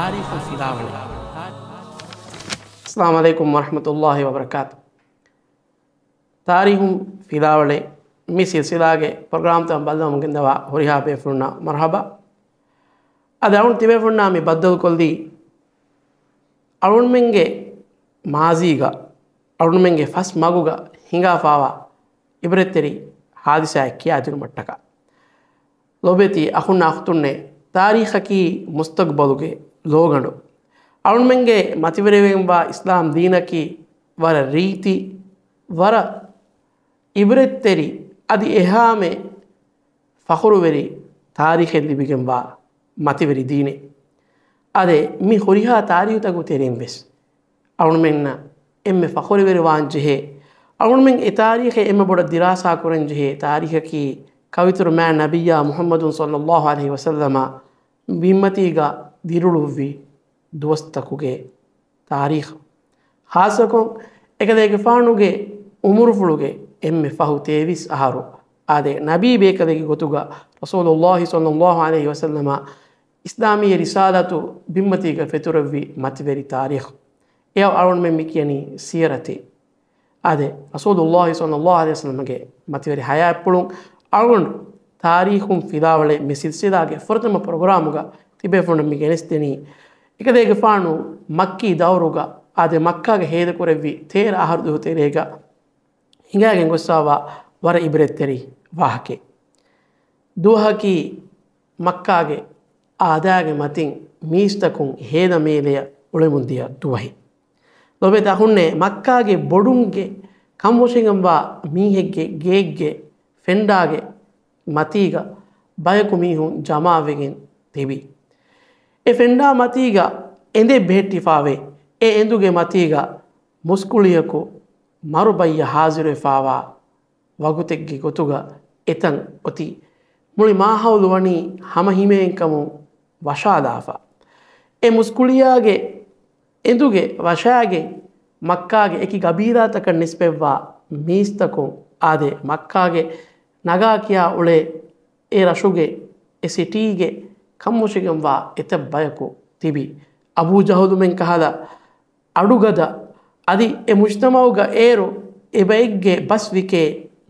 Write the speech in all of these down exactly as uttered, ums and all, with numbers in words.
ތާރީޚުން ފިލާވަޅެއް. އައްސަލާމު ޢަލައިކުމް ވަރަޙްމަތުﷲި ވަބަރަކާތު. ތާރީޚުން ފިލާވަޅެއް މި ސިލްސިލާގެ ޕްރޮގްރާމްތައް ބައްލަވަމުން ގެންދަވާ ހުރިހާ ބޭފުޅުންނަށް މަރުޙަބާ. އަދި އަޅުން ތިބޭފުޅުންނާ މި ބައްދަލުކޮށްލީ އަޅުންމެންގެ މާޒީގަ، އަޅުންމެންގެ ފަސް މަގުގަ ހިނގާފާވާ އިބްރަތްތެރި ހާދިސާއެއް ކިޔާދިނުމަށްޓަކާ. ލޯބިވެތި އަޚުންނާ އުޚްތުންނޭ، ތާރީޚަކީ މުސްތަގްބަލުގެ ލޯގަނޑު. އަޅުންމެންގެ މަތިވެރިވެގެންވާ އިސްލާމް ދީނަކީ ވަރަށް ރީތި، ވަރަށް އިބްރަތްތެރި، އަދި އެހާމެ ފަޚުރުވެރި ތާރީޚެއް ލިބިގެންވާ މަތިވެރި ދީނެއް. އާދެ، މި ހުރިހާ ތާރީޚުތަކުގެ ތެރެއިން ވެސް އަޅުމެންނަށް އެންމެ ފަޚުރުވެރިވާން ޖެހޭ، އަޅުމެން އެ ތާރީޚެއް އެންމެ ބޮޑަށް ދިރާސާ ކުރަން ޖެހޭ ތާރީޚަކީ ކަވިތުރު މާތް ނަބިއްޔާ މުޙައްމަދު ޞައްލައްލާހު ޢަލައިހި ވަސައްލަމަ ބިންމަތީގަ ދިރިއުޅުއްވި ދުވަސްތަކުގެ ތާރީޚު. ޚާއްޞަކޮށް، އެކަލޭގެފާނުގެ އުމުރުފުޅުގެ އެންމެ ފަހު ތޭވީސް އަހަރު، އާދެ، ނަބީ ބޭކަލެއްގެ ގޮތުގަ ރަސޫލުﷲި ޞައްލައްލާހު ޢަލައިހި ވަސައްލަމަ އިސްލާމީ ރިސާލަތު ބިންމަތީގަ ފެތުރެއްވި މަތިވެރި ތާރީޚު. އެއަށް އަޅުންމެން މި ކިޔަނީ ސިޔަރަތޭ. އާދެ، ރަސޫލުﷲި ޞައްލައްލާހު ޢަލައިހި ވަސައްލަމަގެ މަތިވެރި ޙަޔާތްޕުޅުން އަޅުގަނޑު ތާރީޚުން ފިލާވަޅެއް މި ސިލްސިލާގެ ފުރަތަމަ ޕްރޮގްރާމުގަ ތިބޭފުޅުން މި ގެނެސްދެނީ. އެކަލޭގެފާނު މައްކީ ދައުރުގަ، އާދެ، މައްކާގަ ހޭދަކުރެއްވި ތޭރަ އަހަރު ދުވަހު ތެރޭގަ ހިނގާގެން ގޮއްސާވާ ވަރަށް އިބްރަތްތެރި ވާހަކައެއް. ދުވަހަކީ މައްކާގެ އާދާގެ މަތިން މީސްތަކުން ހޭދަމޭލެއަށް އުޅެމުންދިޔަ ދުވަހެއް. ލޯބިވެތި އަޚުންނޭ، މައްކާގެ ބޮޑުންގެ ކަންފުށިގެންވާ މީހެއްގެ ގެއެއްގެ ފެންޑާގެ މަތީގަ ބަޔަކު މީހުން ޖަމާވެގެން ތިބި. އެ ފެންޑާ މަތީގަ އެނދެއް ބެހެއްޓިފާވެ، އެ އެނދުގެ މަތީގަ މުސްކުޅިޔަކު މަރު ބައްޔަށް ހާޒިރުވެފާވާ ވަގުތެއްގެ ގޮތުގަ އެތަން އޮތީ. މުޅި މާހައުލު ވަނީ ހަމަހިމޭންކަމުން ވަށާލާފަ. އެ މުސްކުޅިޔާގެ އެނދުގެ ވަށާގެން މައްކާގެ އެކި ގަބީލާތަކަށް ނިސްބަތްވާ މީސްތަކުން އާދެ، މައްކާގެ ނަގާ ކިޔާ އުޅޭ އެ ރަށުގެ އެ ސިޓީގެ ކަންމުށިގެންވާ އެތައް ބަޔަކު ތިބި. އަބޫ ޖަހުލުމެން ކަހަލަ އަޑުގަދަ އަދި އެ މުޖްތަމަޢުގަ އޭރު އެބައެއްގެ ބަސް ވިކޭ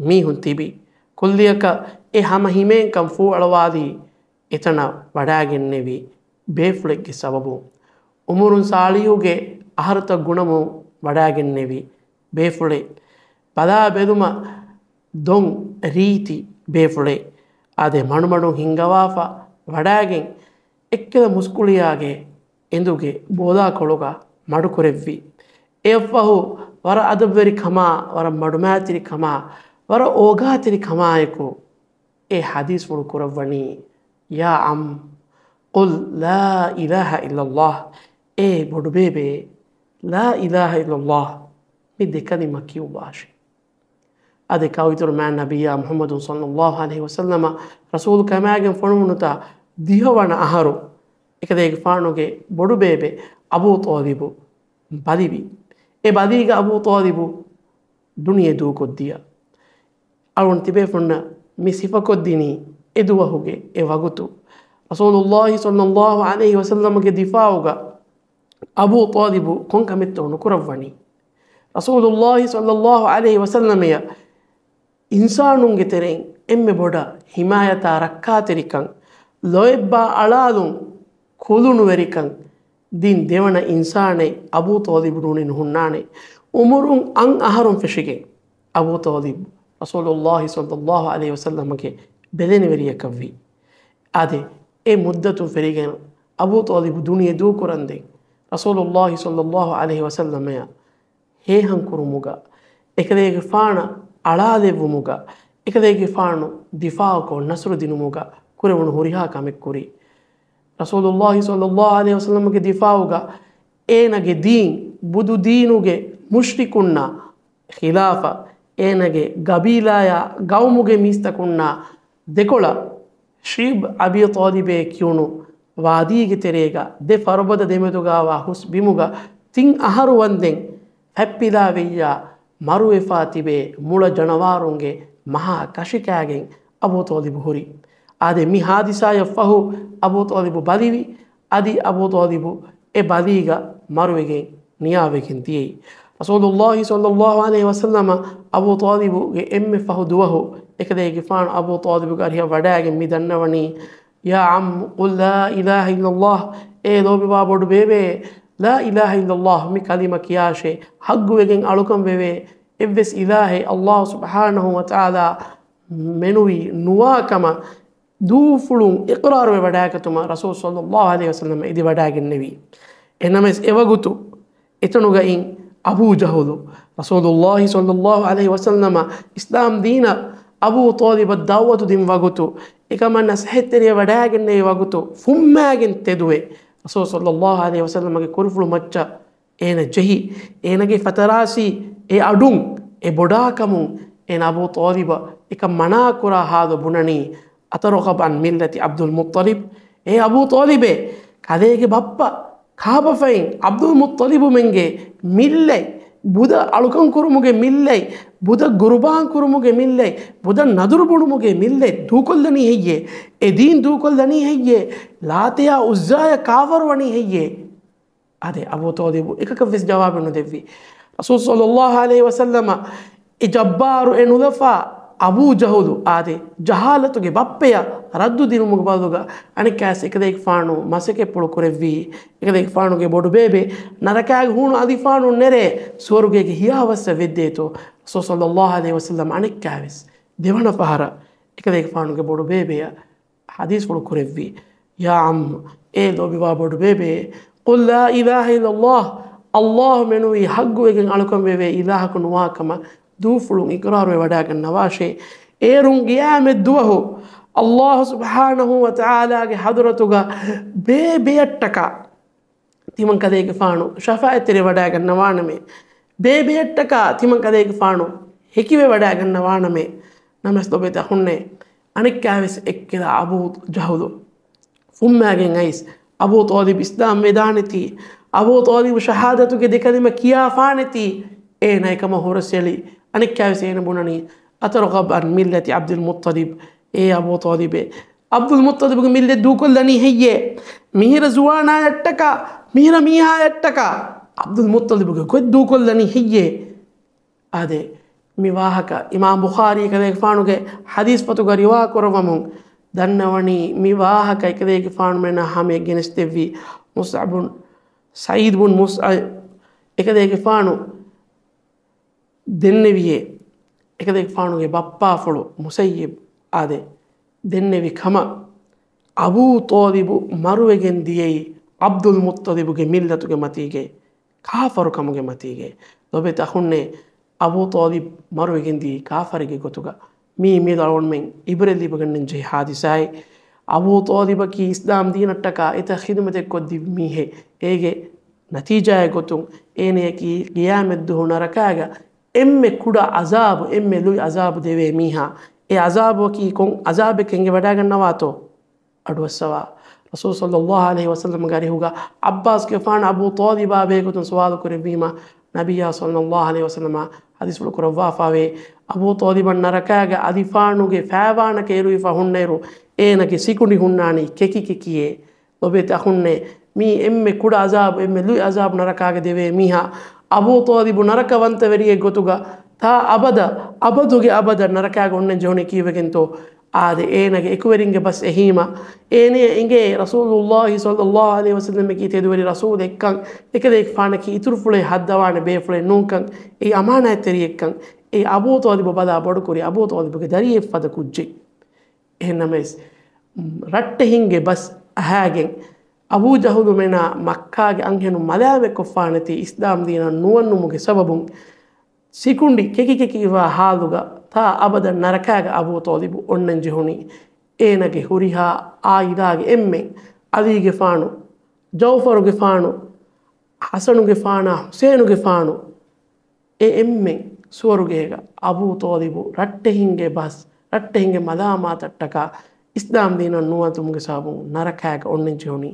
މީހުން ތިބި. ކުއްލިއަކަށް އެ ހަމަ ހިމޭންކަން ފޫއަޅުވާލީ އެތަނަށް ވަޑާގެންނެވި ބޭފުޅެއްގެ ސަބަބުން. އުމުރުން ސާޅީހުގެ އަހަރުތައް ގުނަމުން ވަޑާގެންނެވި ބޭފުޅެއް. ބަލާ ބެލުމަށް ދޮން ރީތި ބޭފުޅެއް. އާދެ، މަޑުމަޑުން ހިންގަވާފަ ވަޑާގެން އެއްކަލަ މުސްކުޅިޔާގެ އެނދުގެ ބޯލާކޮޅުގަ މަޑުކުރެއްވި. އެއަށްފަހު ވަރަށް އަދަބުވެރިކަމާ، ވަރަށް މަޑުމައިތިރިކަމާ، ވަރަށް އޯގާތެރިކަމާއެކު އެ ޙަދީޘްފުޅު ކުރައްވަނީ، يا عم، قل لا إله إلا الله. އޭ ބޮޑުބޭބެ، لا إله إلا الله މި ދެކަލިމަ ކިޔުއްވާށޭ. އަދި ކަވިތުރު މާތް ނަބިއްޔާ މުޙައްމަދު ޞައްލައްލާހު ޢަލައިހި ވަސައްލަމަ ރަސޫލު ކަމާގެން ފޮނުވުނުތާ ދިހަވަނަ އަހަރު އެކަލޭގެފާނުގެ ބޮޑުބޭބެ އަބޫ ޠާލިބު ބަލިވި. އެ ބަލީގަ އަބޫ ޠާލިބު ދުނިޔެ ދޫކޮށްދިޔަ. އަޅުން ތިބޭފުންނަށް މި ސިފަކޮށްދިނީ އެ ދުވަހުގެ އެ ވަގުތު ރަސޫލުﷲި ޞައްލައްލާހު ޢަލައިހި ވަސައްލަމަގެ ދިފާޢުގަ އަބޫ ޠާލިބު ކޮން ކަމެއްތޯ ނުކުރައްވަނީ؟ ރަސޫލުﷲި ޞައްލައްލާހު ޢަލައިހި ވަސައްލަމަޔަށް އިންސާނުންގެ ތެރެއިން އެންމެ ބޮޑަށް ޙިމާޔަތާ ރައްކާތެރިކަން، ލޯތްބާ އަޅާލުން، ކުލުނުވެރިކަން ދިން ދެވަނަ އިންސާނެއް އަބޫ ޠާލިބު ނޫނީ ނުހުންނާނެ. އުމުރުން އަށް އަހަރުން ފެށިގެން އަބޫ ޠާލިބު ރަސޫލުﷲި ޞައްލައްލާހު ޢަލައިހި ވަސައްލަމަގެ ބެލެނިވެރިޔަކަށްވި. އާދެ، އެ މުއްދަތުން ފެށިގެން އަބޫ ޠާލިބު ދުނިޔެ ދޫކުރަންދެން ރަސޫލުﷲި ޞައްލައްލާހު ޢަލައިހި ވަސައްލަމަޔަށް ހޭހަންކުރުމުގަ، އެކަލޭގެފާނަށް އަޅާލެއްވުމުގަ، އެކަލޭގެފާނު ދިފާޢުކޮށް ނަޞްރު ދިނުމުގަ ކުރެވުނު ހުރިހާ ކަމެއް ކުރި. ރަސޫލުﷲި ޞައްލައްލާހު ޢަލައިހި ވަސައްލަމަގެ ދިފާޢުގަ އޭނަގެ ދީން، ބުދު ދީނުގެ މުޝްރިކުންނާ ޚިލާފަށް އޭނަގެ ގަބީލާޔާ ގައުމުގެ މީސްތަކުންނާ ދެކޮޅަށް ޝީބް އަބީ ޠާލިބޭ ކިޔުނު ވާދީގެ ތެރޭގަ ދެ ފަރުބަދަ ދެމެދުގާވާ ހުސް ބިމުގަ ތިން އަހަރު ވަންދެން ފަތްޕިލާ ވެއްޔާ މަރުވެފާ ތިބޭ މުޅަ ޖަނަވާރުންގެ މަހާ ކަށި ކާގެން އަބޫ ޠާލިބު ހުރި. އާދެ، މި ހާދިސާޔަށް ފަހު އަބޫ ޠާލިބު ބަލިވި. އަދި އަބޫ ޠާލިބު އެ ބަލީގަ މަރުވެގެން ނިޔާވެގެން ދިޔައީ. ރަސޫލުﷲ ޞައްލަﷲ ޢަލައިހި ވަސައްލަމަ އަބޫ ޠާލިބުގެ އެންމެ ފަހު ދުވަހު އެކަލޭގެފާނު އަބޫ ޠާލިބުގެ އަރިހަށް ވަޑައިގެން މި ދަންނަވަނީ، يا عم، قل لا إله إلا الله، އޭ ލޯބިވާ ބޮޑުބޭބެ، لا إله إلا الله މި ކަލިމަ ކިޔާށޭ، ޙައްޤުވެގެން އަޅުކަން ވެވޭ އެއްވެސް އިލާހެއް ﷲ ސުބްޙާނަހޫ ވަތަޢާލާ މެނުވީ ނުވާ ކަމަށް ދޫފުޅުން އިޤްރާރުވެ ވަޑައިގަތުމަށް ރަސޫލު ޞައްލަﷲ ޢަލައިހި ވަސައްލަމަ އެދިވަޑައިގެންނެވީ. އެނަމަވެސް އެވަގުތު އެތަނުގައި އަބޫ ޖަހުލު ރަސޫލުﷲ ޞައްލަﷲ ޢަލައިހި ވަސައްލަމަ އިސްލާމް ދީނަށް އަބޫ ޠާލިބަށް ދަޢުވަތު ދިން ވަގުތު، އެކަމަށް ނަޞޭޙަތްތެރިވެ ވަޑައިގެންނެވި ވަގުތު، ފުއްމާގެން ތެދުވެ ރަސޫލު ޞައްލަﷲ ޢަލައިހި ވަސައްލަމަގެ ކުރިފުޅު މައްޗަށް އޭނަ ޖެހި، އޭނަގެ ފަތަރާސީ އެ އަޑުން އެ ބޮޑާކަމުން އޭނަ އަބޫ ޠާލިބަށް އެކަން މަނާކުރާ ހާލު ބުނަނީ، أترغب عن ملة عبد المطلب؟ އޭ އަބޫ ޠާލިބޭ، ކަލޭގެ ބައްޕަ ކާބަފައިން ޢަބްދުލް މުއްޠަލިބުމެންގެ މިއްލަތް، ބުދަ އަޅުކަން ކުރުމުގެ މިއްލަތް، ބުދަ ގުރުބާން ކުރުމުގެ މިއްލަތް، ބުދަ ނަދުރު ބުނުމުގެ މިއްލަތް ދޫކޮށްލަނީ ހެއްޔޭ؟ އެ ދީން ދޫކޮށްލަނީ ހެއްޔޭ؟ ލާތަޔާ ޢުއްޒާޔަށް ކާފަރުވަނީ ހެއްޔޭ؟ އާދެ، އަބޫ ޠާލިބު އެކަކަށްވެސް ޖަވާބެއް ނުދެއްވި. ރަސޫލު ޞައްލަﷲ ޢަލައިހި ވަސައްލަމަ އެ ޖައްބާރު، އެ ނުލަފާ އަބޫ ޖަހުލު، އާދެ، ޖަހާލަތުގެ ބައްޕަޔަށް ރައްދު ދިނުމުގެ ބަދަލުގަ އަނެއްކާވެސް އެކަލޭގެފާނު މަސައްކަތްޕުޅު ކުރެއްވީ. އެކަލޭގެފާނުގެ ބޮޑުބޭބެ ނަރަކާގެ ހޫނު އަލިފާނުން ނެރޭ ސުވަރުގޭގެ ހިޔާވައްސަށް ވެއްދޭތޯ. ރަސޫލު ޞައްލަﷲ ޢަލައިހި ވަސައްލަމަ އަނެއްކާވެސް ދެވަނަ ފަހަރަށް އެކަލޭގެފާނުގެ ބޮޑުބޭބެޔަށް ޙަދީޘްފުޅު ކުރެއްވި. يا عم، އޭ ލޯބިވާ ބޮޑުބޭބެ، قل لا إله إلا الله، ﷲ މެނުވީ ޙައްޤުވެގެން އަޅުކަން ވެވޭ އިލާހަކު ނުވާ ކަމަށް ދޫފުޅުން އިޤްރާރުވެ ވަޑައިގަންނަވާށޭ. އޭރުން ޤިޔާމަތް ދުވަހު ﷲ ސުބްޙާނަހޫ ވަތަޢާލާގެ ޙަޟްރަތުގަ ބޭބެއަށްޓަކާ ތިމަން ކަލޭގެފާނު ޝަފާޢަތްތެރިވެ ވަޑައިގަންނަވާނަމޭ. ބޭބެއަށްޓަކާ ތިމަން ކަލޭގެފާނު ހެކިވެ ވަޑައިގަންނަވާނަމޭ. ނަމަވެސް ލޮބުވެތި އަޚުންނޭ، އަނެއްކާވެސް އެއްކިލާ އަބޫ ޖަހުލު ފުއްމާގެން އައިސް، އަބޫ ޠާލިބު އިސްލާމް ވެދާނެތީ، އަބޫ ޠާލިބު ޝަހާދަތުގެ ދެކަލިމަ ކިޔާފާނެތީ، އޭނަ އެކަމަށް ހުރަސްއެޅި. އަނެއްކާވެސް އޭނަ ބުނަނީ، أترغب عن ملة عبد المطلب؟ އޭ އަބޫ ޠާލިބޭ، ޢަބްދުލް މުއްޠަލިބުގެ މިއްލަތް ދޫކޮށްލަނީ ހެއްޔޭ؟ މިހިރަ ޒުވާނާޔަށްޓަކާ، މިހިރަ މީހާޔަށްޓަކާ ޢަބްދުލް މުއްޠަލިބުގެ ގޮތް ދޫކޮށްލަނީ ހެއްޔޭ؟ އާދެ، މި ވާހަކަ އިމާމް ބުޚާރީ ކަލޭގެފާނުގެ ޙަދީޘް ފޮތުގަ ރިވާ ކުރައްވަމުން ދަންނަވަނީ، މި ވާހަކަ އެކަލޭގެފާނުމެންނާ ހަމަޔަށް ގެނެސްދެއްވީ މުޞްޢަބު ބުން، ސަޢީދު ބުން މުޞްޢަބު އެކަލޭގެފާނު ދެންނެވިޔޭ، އެކަލޭގެފާނުގެ ބައްޕާފުޅު މުސައްޔިބު އާދެ، ދެންނެވި ކަމަށް، އަބޫ ޠާލިބު މަރުވެގެން ދިޔައީ ޢަބްދުލް މުއްޠަލިބުގެ މިއްލަތުގެ މަތީގައި، ކާފަރު ކަމުގެ މަތީގައި. ލޮބުވެތި އަޚުންނޭ، އަބޫ ޠާލިބު މަރުވެގެން ދިޔައީ ކާފަރެއްގެ ގޮތުގަ. މީ މިއަދު އަޅުގަނޑުމެން ޢިބްރަތް ލިބިގަންނަން ޖެހޭ ޙާދިސާއެއް. އަބޫ ޠާލިބަކީ އިސްލާމް ދީނަށްޓަކާ އެތައް ޚިދުމަތެއް ކޮށްދިން މީހެއް. އޭގެ ނަތީޖާއެއް ގޮތުން އޭނަޔަކީ ޤިޔާމަތްދުވަހު ނަރަކާގަ އެންމެ ކުޑަ ޢަޒާބު، އެންމެ ލުއި ޢަޒާބު ދެވޭ މީހާ. އެ ޢަޒާބުއަކީ ކޮން ޢަޒާބެއް ކަން އެނގިވަޑައިގަންނަވާތޯ؟ އަޑުއައްސަވާ. ރަސޫލު ޞައްލަﷲ ޢަލައިހި ވަސައްލަމަގެ އަރިހުގަ ޢައްބާސްގެފާނު އަބޫ ޠާލިބާ ބެހޭގޮތުން ސުވާލު ކުރެއްވީމަ، ނަބިއްޔާ ޞައްލަﷲ ޢަލައިހި ވަސައްލަމަ ޙަދީޘްފުޅު ކުރައްވާފަވޭ، އަބޫ ޠާލިބަށް ނަރަކާގެ އަލިފާނުގެ ފައިވާނަކަށް އެރުވިފަ ހުންނައިރު، އޭނަގެ ސިކުނޑި ހުންނާނީ ކެކި ކެކިއޭ. ލޮބުވެތި އަޚުންނޭ، މީ އެންމެ ކުޑަ ޢަޒާބު، އެންމެ ލުއި ޢަޒާބު ނަރަކާގަ ދެވޭ މީހާ. އަބޫ ޠާލިބު ނަރަކަވަންތަވެރިއެއް ގޮތުގަ ތާ އަބަދަށް، އަބަދުގެ އަބަދަށް ނަރަކާގަ އޮންނަން ޖެހުނީ ކީއްވެގެންތޯ؟ އާދެ، އޭނަގެ އެކުވެރިންގެ ބަސް އެހީމަ، އޭނަޔަށް އެނގޭ ރަސޫލުﷲ ޞައްލަﷲ ޢަލައިހި ވަސައްލަމަކީ ތެދުވެރި ރަސޫލެއްކަން، އެކަލޭގެފާނަކީ އިތުރުފުޅެއް ހައްދަވާނެ ބޭފުޅެއް ނޫންކަން، އެއީ އަމާނާތްތެރިއެއްކަން. އެ އަބޫ ޠާލިބު ބަލާ ބޮޑުކުރި އަބޫ ޠާލިބުގެ ދަރިއެއް ފަދަ ކުއްޖެއް. އެހެންނަމަވެސް، ރައްޓެހިންގެ ބަސް އަހާގެން އަބޫ ޖަހުލުމެނާ މައްކާގެ އަންހެނުން މަލާމަތްކޮށްފާނެތީ އިސްލާމް ދީނަށް ނުވަންނުމުގެ ސަބަބުން، ސިކުނޑި ކެކި ކެކިވާ ހާލުގަ ތާ އަބަދަށް ނަރަކާގަ އަބޫ ޠާލިބު އޮންނަން ޖެހުނީ. އޭނަގެ ހުރިހާ ޢާއިލާގެ އެންމެން، ޢަލީގެފާނު، ޖަޢުފަރުގެފާނު، ޙަސަނުގެފާނާ ޙުސައިނުގެފާނު، އެ އެންމެން ސުވަރުގޭގަ. އަބޫ ޠާލިބު ރައްޓެހިންގެ ބަސް، ރައްޓެހިންގެ މަލާމާތަށްޓަކާ އިސްލާމް ދީނަށް ނުވަތުމުގެ ސަބަބުން ނަރަކާގަ އޮންނަން ޖެހުނީ.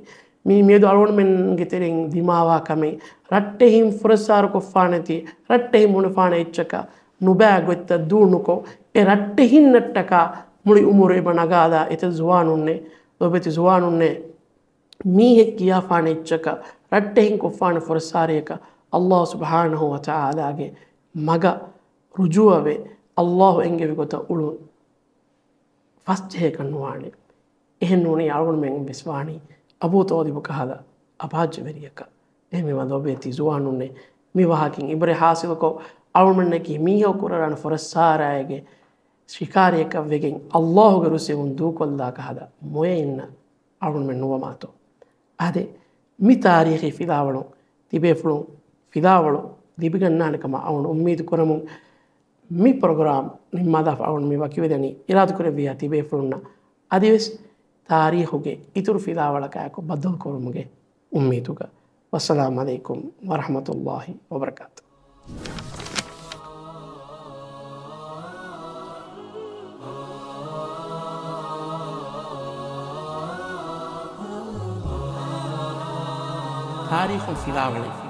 މީ މިއަދު އަޅުގަނޑުމެންގެ ތެރެއިން ދިމާވާ ކަމެއް. ރައްޓެހިން ފުރައްސާރުކޮށްފާނެތީ، ރައްޓެހިން ބުނެފާނެ އެއްޗަކަށް ނުބައި ގޮތްތައް ދޫނުކޮށް، އެ ރައްޓެހިންނަށްޓަކާ މުޅި އުމުރު އެބަ ނަގާލާ އެތައް ޒުވާނުންނޭ، ލޮބުވެތި ޒުވާނުންނޭ. މީހެއް ކިޔާފާނެ އެއްޗަކަށް، ރައްޓެހިން ކޮށްފާނެ ފުރައްސާރަޔަކަށް، ﷲ ސުބްޙާނަހޫ ވަތަޢާލާގެ މަގަށް ރުޖޫޢަވެ، ﷲ އެންގެވި ގޮތަށް އުޅުން ފަސްޖެހޭކަށް ނުވާނެ. އެހެން ނޫނީ އަޅުގަނޑުމެން ވެސް ވާނީ އަބޫ ޠާލިބު ކަހަލަ އަބާއްޖަވެރިޔަކަށް. އެހެންވީމަ ލޯބިވެތި ޒުވާނުންނޭ، މި ވާހަކައިން އިބްރަތް ޙާޞިލުކޮށް، އަޅުގަނޑުމެންނަކީ މީހަކު ކުރައްވާނެ ފުރައްސާރައިގެ ޝިކާރިއަކަށްވެގެން، ﷲގެ ރުއްސެވުން ދޫކޮށްލާ ކަހަލަ މޮޔައިންނަށް އަޅުގަނޑުމެން ނުވަމާތޯ؟ އާދެ، މި ތާރީޚީ ފިލާވަޅުން ތިބޭފުޅުން ފިލާވަޅު ލިބިގަންނާނެ ކަމަށް އަޅުގަނޑު އުއްމީދު ކުރަމުން، މި ޕްރޮގްރާމް ނިންމާލާފަ އަޅުގަނޑު މި ވަކިވެދަނީ އިރާދަކުރެއްވިޔާ ތިބޭފުޅުންނަށް އަދިވެސް ތާރީޚުގެ އިތުރު ފިލާވަޅަކާއެކު ބައްދަލުކުރުމުގެ އުއްމީދުގަ. ވައްސަލާމް ޢަލައިކުމް ވަރަޙްމަތުﷲ ވަބަރަކާތު. ތާރީޚުން ފިލާވަޅެއް.